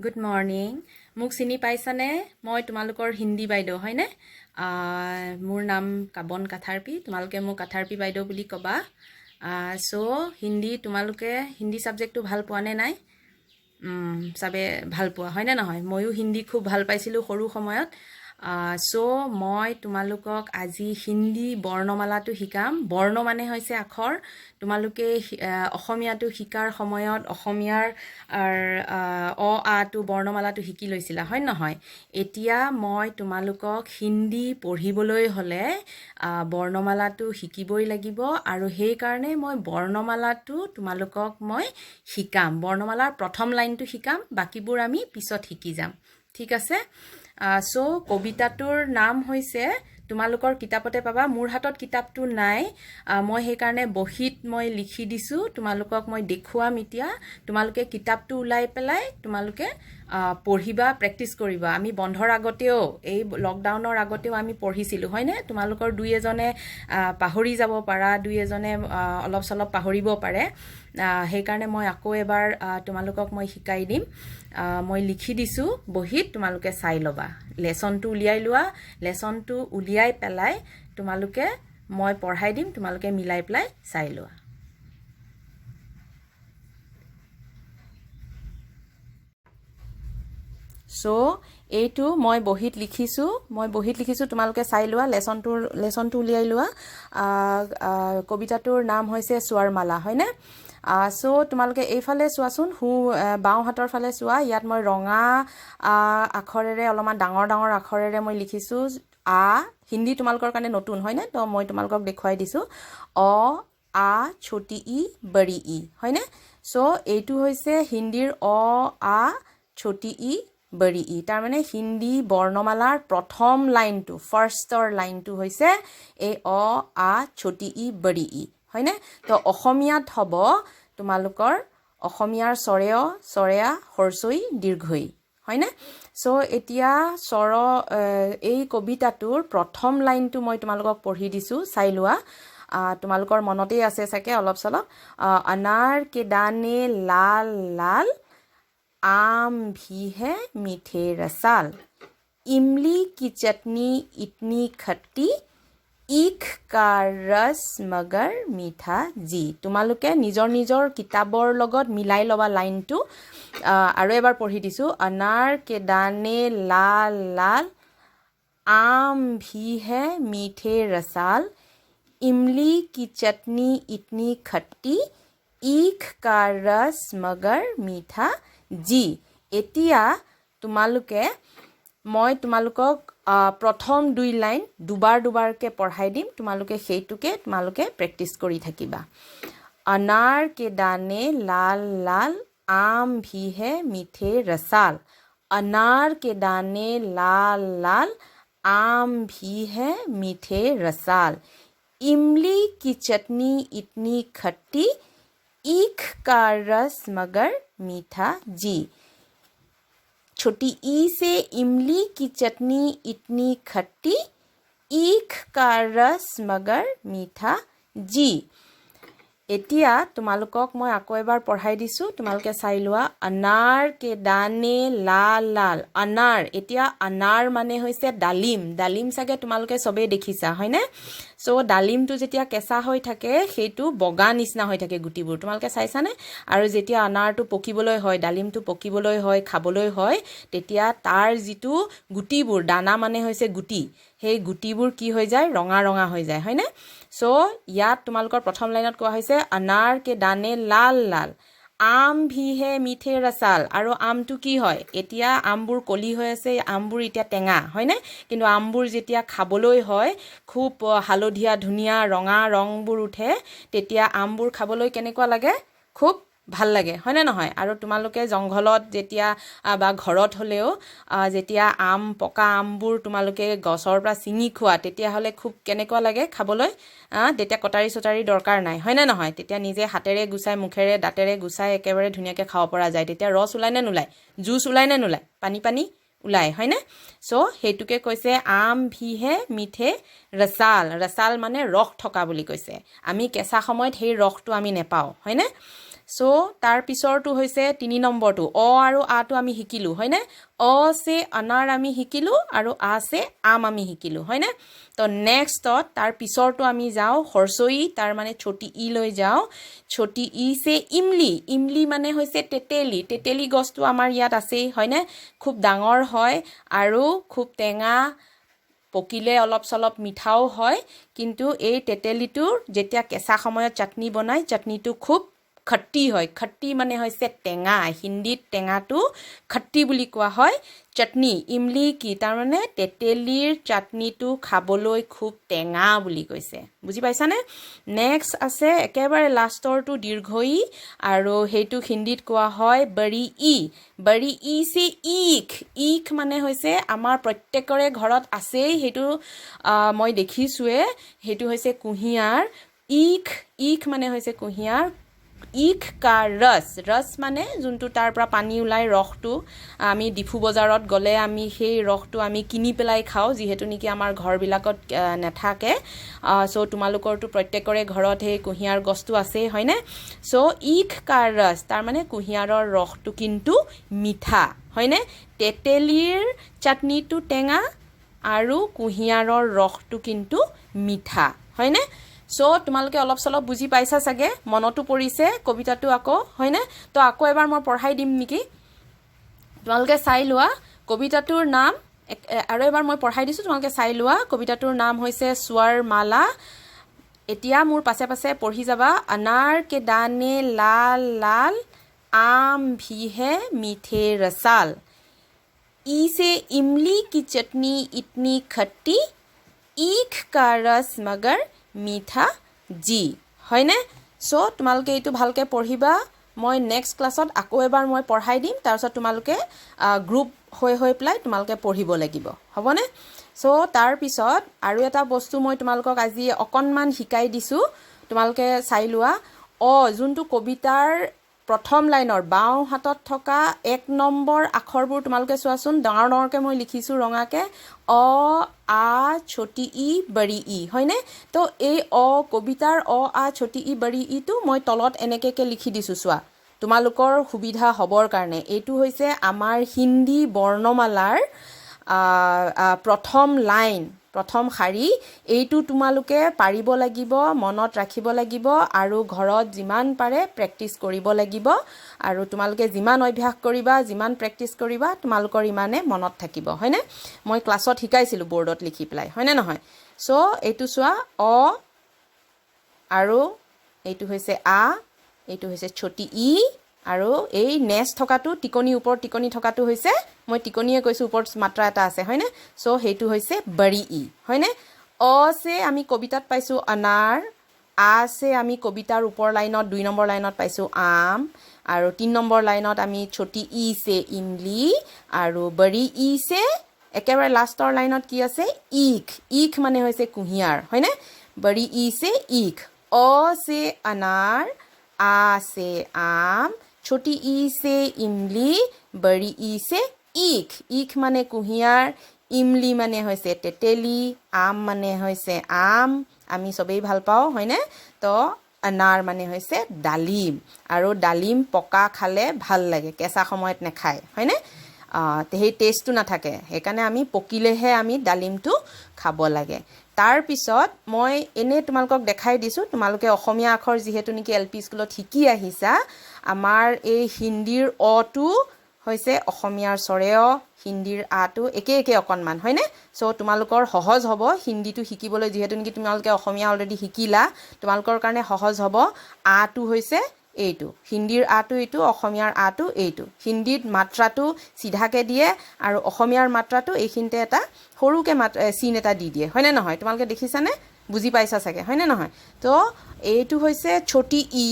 Good morning. মোক চিনি পাইছানে? মই তোমালোকৰ হিন্দী বাইদেউ হয়নে? মোৰ নাম কাবন কাথাৰপি। তোমালোকে মোক কাথাৰপি বাইদেউ বুলি ক'বা। চ' হিন্দী, তোমালোকে হিন্দী ছাবজেক্টটো ভাল পোৱা নে নাই? চবে ভাল পোৱা হয়নে নহয়? ময়ো হিন্দী খুব ভাল পাইছিলোঁ সৰু সময়ত। চ' মই তোমালোকক আজি হিন্দী বৰ্ণমালাটো শিকাম। বৰ্ণ মানে হৈছে আখৰ। তোমালোকে অসমীয়াটো শিকাৰ সময়ত অসমীয়াৰ অ আটো বৰ্ণমালাটো শিকি লৈছিলা, হয় নহয়? এতিয়া মই তোমালোকক হিন্দী পঢ়িবলৈ হ'লে বৰ্ণমালাটো শিকিবই লাগিব আৰু সেইকাৰণে মই বৰ্ণমালাটো তোমালোকক মই শিকাম। বৰ্ণমালাৰ প্ৰথম লাইনটো শিকাম, বাকীবোৰ আমি পিছত শিকি যাম, ঠিক আছে? চ' কবিতাটোৰ নাম হৈছে, তোমালোকৰ কিতাপতে পাবা, মোৰ হাতত কিতাপটো নাই, মই সেইকাৰণে বহীত মই লিখি দিছোঁ, তোমালোকক মই দেখুৱাম। এতিয়া তোমালোকে কিতাপটো ওলাই পেলাই তোমালোকে পঢ়িবা, প্ৰেক্টিচ কৰিবা। আমি বন্ধৰ আগতেও, এই লকডাউনৰ আগতেও আমি পঢ়িছিলোঁ, হয়নে? তোমালোকৰ দুই এজনে পাহৰি যাব পাৰা, দুই এজনে অলপ চলপ পাহৰিব পাৰে, সেইকাৰণে মই আকৌ এবাৰ তোমালোকক মই শিকাই দিম। মই লিখি দিছোঁ বহীত, তোমালোকে চাই ল'বা। লেচনটো উলিয়াই লোৱা, লেচনটো উলিয়াই পেলাই তোমালোকে মই পঢ়াই দিম, তোমালোকে মিলাই পেলাই চাই লোৱা। চ' এইটো মই বহীত লিখিছোঁ, তোমালোকে চাই লোৱা, লেচনটো উলিয়াই লোৱা। কবিতাটোৰ নাম হৈছে চোৱাৰমালা, হয়নে? চ' তোমালোকে এইফালে চোৱাচোন, বাওঁ হাতৰ ফালে চোৱা, ইয়াত মই ৰঙা আখৰেৰে, অলপমান ডাঙৰ ডাঙৰ আখৰেৰে মই লিখিছোঁ আ। হিন্দী তোমালোকৰ কাৰণে নতুন হয়নে? তো মই তোমালোকক দেখুৱাই দিছোঁ, অ আ ছোটি ই বড়ি ই, হয়নে? চ' এইটো হৈছে হিন্দীৰ অ আ ছোটি ই বড়ি ই। তাৰমানে হিন্দী বৰ্ণমালাৰ প্ৰথম লাইনটো, ফাৰ্ষ্টৰ লাইনটো হৈছে এই অ আ ছোটি ই বড়ি ই, হয়নে? তো অসমীয়াত হ'ব তোমালোকৰ অসমীয়াৰ চৰেয়, চৰেয়া, হৰ্চৈ, দীৰ্ঘই, হয়নে? চ' এতিয়া এই কবিতাটোৰ প্ৰথম লাইনটো মই তোমালোকক পঢ়ি দিছোঁ, চাই লোৱা। তোমালোকৰ মনতেই আছে চাগে অলপ চলপ। অনাৰ কে দানে লাল লাল, আম ভি হে মিঠে ৰসাল, ইমলি কি চাটনি ইতনি খট্টি, ইখ কা ৰস মগৰ মিঠা জি। তোমালোকে নিজৰ নিজৰ কিতাপৰ লগত মিলাই ল'বা লাইনটো। আৰু এবাৰ পঢ়ি দিছোঁ, অনাৰ কে দানে লাল লাল, আম ভি হে মিঠে ৰসাল, ইমলি কি চাটনি ইতনি খট্টি, ইখ কা ৰস মগৰ মিঠা জি। এতিয়া মই তোমালোকক প্ৰথম দুই লাইন দুবাৰ দুবাৰকৈ পঢ়াই দিম, তোমালোকে সেইটোকে প্ৰেক্টিচ কৰি থাকিবা। অনাৰ কে দানে লাল লাল, আম ভি হে মিঠে ৰসাল, অনাৰ কে দানে লাল লাল, আম ভি হে মিঠে ৰসাল, ইমলি কি চাটনি ইতনি খট্টি, ईख का रस मगर मीठा जी। छोटी ई से इमली की चटनी इतनी खट्टी, ईख का रस मगर मीठा जी। এতিয়া তোমালোকক মই আকৌ এবাৰ পঢ়াই দিছোঁ, তোমালোকে চাই লোৱা। অনাৰ কে দানে লাল লাল, অনাৰ, এতিয়া অনাৰ মানে হৈছে ডালিম। ডালিম চাগে তোমালোকে চবেই দেখিছা, হয়নে? চ' ডালিমটো যেতিয়া কেঁচা হৈ থাকে সেইটো বগা নিচিনা হৈ থাকে গুটিবোৰ, তোমালোকে চাইছানে? আৰু যেতিয়া অনাৰটো পকিবলৈ হয়, ডালিমটো পকিবলৈ হয়, খাবলৈ হয়, তেতিয়া তাৰ যিটো গুটিবোৰ, দানা মানে হৈছে গুটি, সেই গুটিবোৰ কি হৈ যায়, ৰঙা ৰঙা হৈ যায়, হয়নে? চ' ইয়াত তোমালোকৰ প্ৰথম লাইনত কোৱা হৈছে অনাৰ কে দানে লাল লাল, আম ভি হে মিঠে ৰসাল। আৰু আমটো কি হয়, এতিয়া আমবোৰ কলি হৈ আছে, আমবোৰ এতিয়া টেঙা, হয়নে? কিন্তু আমবোৰ যেতিয়া খাবলৈ হয়, খুব হালধীয়া ধুনীয়া ৰঙা ৰংবোৰ উঠে, তেতিয়া আমবোৰ খাবলৈ কেনেকুৱা লাগে, খুব ভাল লাগে, হয়নে নহয়? আৰু তোমালোকে জংঘলত যেতিয়া বা ঘৰত হ'লেও যেতিয়া পকা আমবোৰ তোমালোকে গছৰ পৰা ছিঙি খোৱা, তেতিয়াহ'লে খুব কেনেকুৱা লাগে খাবলৈ, তেতিয়া কটাৰী চটাৰী দৰকাৰ নাই, হয়নে নহয়? তেতিয়া নিজে হাতেৰে গুচাই, মুখেৰে দাঁতেৰে গুচাই একেবাৰে ধুনীয়াকৈ খাব পৰা যায়। তেতিয়া ৰস ওলায় নে নোলায়, জুচ ওলায় নে নোলায়, পানী পানী ওলায়, হয়নে? চ' সেইটোকে কৈছে আম ভি হে মিঠে ৰসাল। ৰসাল মানে ৰস থকা বুলি কৈছে। আমি কেঁচা সময়ত সেই ৰসটো আমি নেপাওঁ, হয়নে? চ' তাৰ পিছৰটো হৈছে 3 নম্বৰটো। অ আৰু আটো আমি শিকিলোঁ, হয়নে? অ চে আনাৰ আমি শিকিলোঁ আৰু আ চে আম আমি শিকিলোঁ, হয়নে? তো নেক্সটত তাৰ পিছৰটো আমি যাওঁ হৰ্চই, তাৰ মানে ছটি ই লৈ যাওঁ। ছটি ই চে ইমলি। ইমলি মানে হৈছে তেতেলী। তেতেলী গছটো আমাৰ ইয়াত আছেই, হয়নে? খুব ডাঙৰ হয় আৰু খুব টেঙা, পকিলে অলপ চলপ মিঠাও হয়। কিন্তু এই তেতেলীটোৰ যেতিয়া কেঁচা সময়ত চাটনি বনায়, চাটনিটো খুব খট্টি হয়। খট্টি মানে হৈছে টেঙা। হিন্দীত টেঙাটো খট্টি বুলি কোৱা হয়। চাটনি ইমলি কি, তাৰমানে তেতেলীৰ চাটনিটো খাবলৈ খুব টেঙা বুলি কৈছে। বুজি পাইছানে? নেক্সট আছে একেবাৰে লাষ্টৰটো দীৰ্ঘ ই, আৰু সেইটো হিন্দীত কোৱা হয় বড়ি ই। বড়ি ই চে ইখ। ইখ মানে হৈছে আমাৰ প্ৰত্যেকৰে ঘৰত আছেই, সেইটো মই দেখিছোঁৱে, সেইটো হৈছে কুঁহিয়াৰ। ইখ, ইখ মানে হৈছে কুঁহিয়াৰ। ইখ কা ৰস, ৰস মানে যোনটো তাৰ পৰা পানী ওলাই ৰসটো। আমি ডিফু বজাৰত গ'লে আমি সেই ৰসটো আমি কিনি পেলাই খাওঁ, যিহেতু নেকি আমাৰ ঘৰবিলাকত নাথাকে। চ' তোমালোকৰতো প্ৰত্যেকৰে ঘৰত সেই কুঁহিয়াৰ গছটো আছেই, হয়নে? চ' ইখ কা ৰস, তাৰমানে কুঁহিয়াৰৰ ৰসটো কিন্তু মিঠা, হয়নে? তেতেলীৰ চাটনিটো টেঙা আৰু কুঁহিয়াৰৰ ৰসটো কিন্তু মিঠা, হয়নে? চ' তোমালোকে অলপ চলপ বুজি পাইছা চাগে, মনতো পৰিছে কবিতাটো আকৌ, হয়নে? তো আকৌ এবাৰ মই পঢ়াই দিম নেকি? তোমালোকে চাই লোৱা কবিতাটোৰ নাম। আৰু এবাৰ মই পঢ়াই দিছোঁ, তোমালোকে চাই লোৱা। কবিতাটোৰ নাম হৈছে স্বৰমালা। এতিয়া মোৰ পাছে পাছে পঢ়ি যাবা। अनार के दाने लाल लाल, आम भी है मीठे रसाल। ई से इमली की चटनी इतनी खट्टी, ईख का रस मगर मीठा जी। হয়নে? চ' তোমালোকে এইটো ভালকৈ পঢ়িবা। মই নেক্সট ক্লাছত আকৌ এবাৰ মই পঢ়াই দিম। তাৰপিছত তোমালোকে গ্ৰুপ হৈ হৈ পেলাই তোমালোকে পঢ়িব লাগিব, হ'বনে? চ' তাৰপিছত আৰু এটা বস্তু মই তোমালোকক আজি অকণমান শিকাই দিছোঁ, তোমালোকে চাই লোৱা। যোনটো কবিতাৰ প্ৰথম লাইনৰ বাওঁ হাতত থকা 1 নম্বৰ আখৰবোৰ তোমালোকে চোৱাচোন, ডাঙৰ ডাঙৰকৈ মই লিখিছোঁ ৰঙাকৈ, অ আ ছটি ই বড়ি ই, হয়নে? তো এই অ কবিতাৰ অ আ ছটি ই বড়ি ইটো মই তলত এনেকৈ লিখি দিছোঁ, চোৱা তোমালোকৰ সুবিধা হ'বৰ কাৰণে। এইটো হৈছে আমাৰ হিন্দী বৰ্ণমালাৰ প্ৰথম লাইন, প্ৰথম শাৰী। এইটো তোমালোকে পাৰিব লাগিব, মনত ৰাখিব লাগিব আৰু ঘৰত যিমান পাৰে প্ৰেক্টিচ কৰিব লাগিব। আৰু তোমালোকে যিমান অভ্যাস কৰিবা, যিমান প্ৰেক্টিচ কৰিবা, তোমালোকৰ ইমানে মনত থাকিব, হয়নে? মই ক্লাছত শিকাইছিলোঁ বৰ্ডত লিখি পেলাই, হয়নে নহয়? চ' এইটো চোৱা, অ আৰু এইটো হৈছে আ, এইটো হৈছে ছটি ই, আৰু এই নেচ থকাটো, টিকনি, ওপৰত টিকনি থকাটো হৈছে, মই টিকনিয়ে কৈছোঁ, ওপৰত মাত্ৰা এটা আছে, হয়নে? চ' সেইটো হৈছে বড়ি ই, হয়নে? অ চে আমি কবিতাত পাইছোঁ আনাৰ, আ চে আমি কবিতাৰ ওপৰ লাইনত 2 নম্বৰ লাইনত পাইছোঁ আম, আৰু 3 নম্বৰ লাইনত আমি ছটি ই চে ইমলি, আৰু বড়ি ই চে একেবাৰে লাষ্টৰ লাইনত কি আছে? ইখ। ইখ মানে হৈছে কুঁহিয়াৰ, হয়নে? বড়ি ই চে ইখ। অ চে আনাৰ, আ চে আম, छोटी ই से ইমলি, বড়ি ই চে ইখ। ইখ মানে কুঁহিয়াৰ, ইমলি মানে হৈছে তেতেলী, আম মানে হৈছে আম, আমি চবেই ভাল পাওঁ, হয়নে? তো আনাৰ মানে হৈছে ডালিম, আৰু ডালিম পকা খালে ভাল লাগে, কেঁচা সময়ত নাখায়, হয়নে? সেই টেষ্টটো নাথাকে, সেইকাৰণে আমি পকিলেহে আমি ডালিমটো খাব লাগে। তাৰপিছত মই এনেই তোমালোকক দেখাই দিছোঁ, তোমালোকে অসমীয়া আখৰ যিহেতু নেকি এল পি স্কুলত শিকি আহিছা, আমাৰ এই হিন্দীৰ অটো হৈছে অসমীয়াৰ চৰে অ, হিন্দীৰ আটো একে একে অকণমান, হয়নে? চ' তোমালোকৰ সহজ হ'ব হিন্দীটো শিকিবলৈ, যিহেতু নেকি তোমালোকে অসমীয়া অলৰেডি শিকিলা, তোমালোকৰ কাৰণে সহজ হ'ব। আটো হৈছে এইটো, হিন্দীৰ আটো এইটো, অসমীয়াৰ আটো এইটো। হিন্দীত মাত্ৰাটো চিধাকৈ দিয়ে আৰু অসমীয়াৰ মাত্ৰাটো এইখিনিতে এটা সৰুকৈ চিন এটা দি দিয়ে, হয়নে নহয়? তোমালোকে দেখিছানে? বুজি পাইছা চাগে, হয়নে নহয়? তো এইটো হৈছে ছটি ই,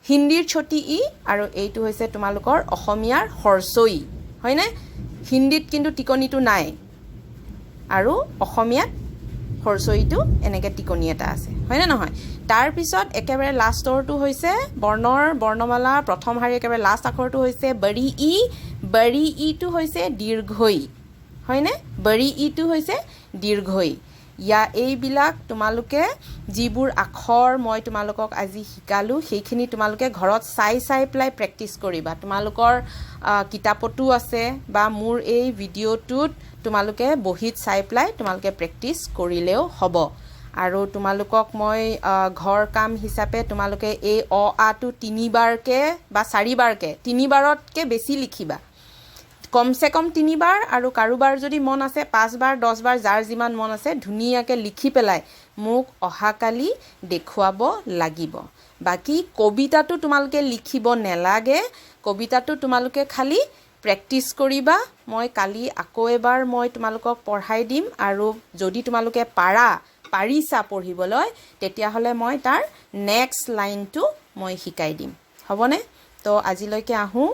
হিন্দীৰ ছটি ই, আৰু এইটো হৈছে তোমালোকৰ অসমীয়াৰ হৰ্চই, হয়নে? হিন্দীত কিন্তু টিকনিটো নাই আৰু অসমীয়াত হৰ্চইটো এনেকৈ টিকনি এটা আছে, হয়নে নহয়? তাৰপিছত একেবাৰে লাষ্টৰটো হৈছে বৰ্ণৰ বৰ্ণমালা প্ৰথম শাৰী একেবাৰে লাষ্ট আখৰটো হৈছে বড়ি ই। বড়ি ইটো হৈছে দীৰ্ঘই, হয়নে? বড়ি ইটো হৈছে দীৰ্ঘই। ইয়া এইবিলাক তোমালোকে যিবোৰ আখৰ মই তোমালোকক আজি শিকালোঁ, সেইখিনি তোমালোকে ঘৰত চাই চাই পেলাই প্ৰেক্টিচ কৰিবা। তোমালোকৰ কিতাপতো আছে বা মোৰ এই ভিডিঅ'টোত তোমালোকে বহীত চাই পেলাই তোমালোকে প্ৰেক্টিচ কৰিলেও হ'ব। আৰু তোমালোকক মই ঘৰ কাম হিচাপে তোমালোকে এই অ আটো তিনিবাৰকৈ বা চাৰিবাৰকৈ, তিনিবাৰতকৈ বেছি লিখিবা, কমচে কম তিনিবাৰ, আৰু কাৰোবাৰ যদি মন আছে 5 বাৰ, 10 বাৰ, যাৰ যিমান মন আছে ধুনীয়াকৈ লিখি পেলাই মোক অহাকালি দেখুৱাব লাগিব। বাকী কবিতাটো তোমালোকে লিখিব নেলাগে। কবিতাটো তোমালোকে খালি প্ৰেক্টিচ কৰিবা। মই কালি আকৌ এবাৰ মই তোমালোকক পঢ়াই দিম আৰু যদি তোমালোকে পাৰিছা পঢ়িবলৈ, তেতিয়াহ'লে মই তাৰ নেক্সট লাইনটো মই শিকাই দিম। হ'বনে? তো আজিলৈকে আহোঁ।